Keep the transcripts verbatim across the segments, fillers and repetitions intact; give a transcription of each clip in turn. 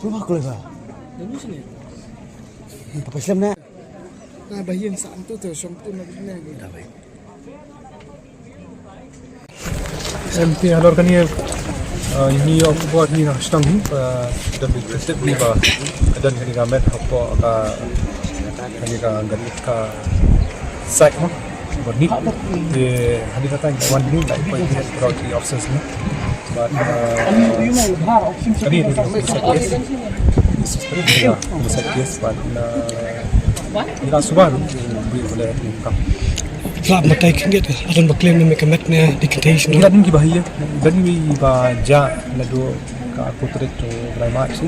Coba keluar. Apa Islam na? Na bayin sa antu tu song tu na bina. Em, te halor kane, eh, ni ïoh khubor hi na shnong hi, eh, da bit tip ni ba ka don kane ka met hapoh ka, kane ka, kane ka site mo, bad ni. Te hadien kata ngi wan ni, like, poi ni, pyrshah ki officers ni. Bad, eh, kane ni, homicide case. Homicide case, bad, eh, ngi la suba ruh, bad, bad, bad, Lah, batai khyndiat, adon ba claim ne ka met ne di kynthei shnong. Ïa, don kiba hi ïa. Don kiba jah naduh ka arphew tarik u bnai March hi.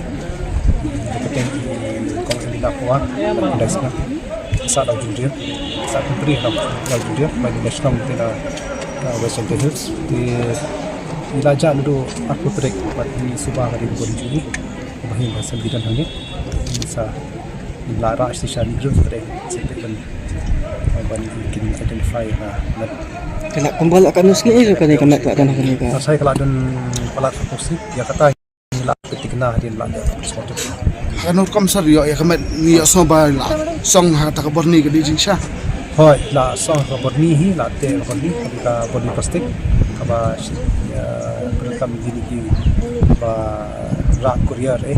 Ka kyrteng i Kong Elina Pua. Dei sngap. Sa dau jingdir. Sa kumpri dau jingdir. Ba dei shnong te na, uh, West Jaintia Hills. Te i la jah naduh arphew tarik bad ngi suba ka dei bun jingdir. Ba hi ba sem bidan hangne. Sa la rah shisha ni jong stre stre ban ban kin identify ha met. Kala kumba la kanu sngi ru kane ka met la don kane ka. Sa ka la don palat ha kursi ïa kata la tikna hadien la spotted. Kanu kam sar ïoh ïa ka met ngi ïoh song ba la song ha ta ka borni ka di jingsha. Hoi, la song ka borni hi, la te ka borni, ka borni plastik, kaba, eh, berekam gini ki ba rak courier, eh.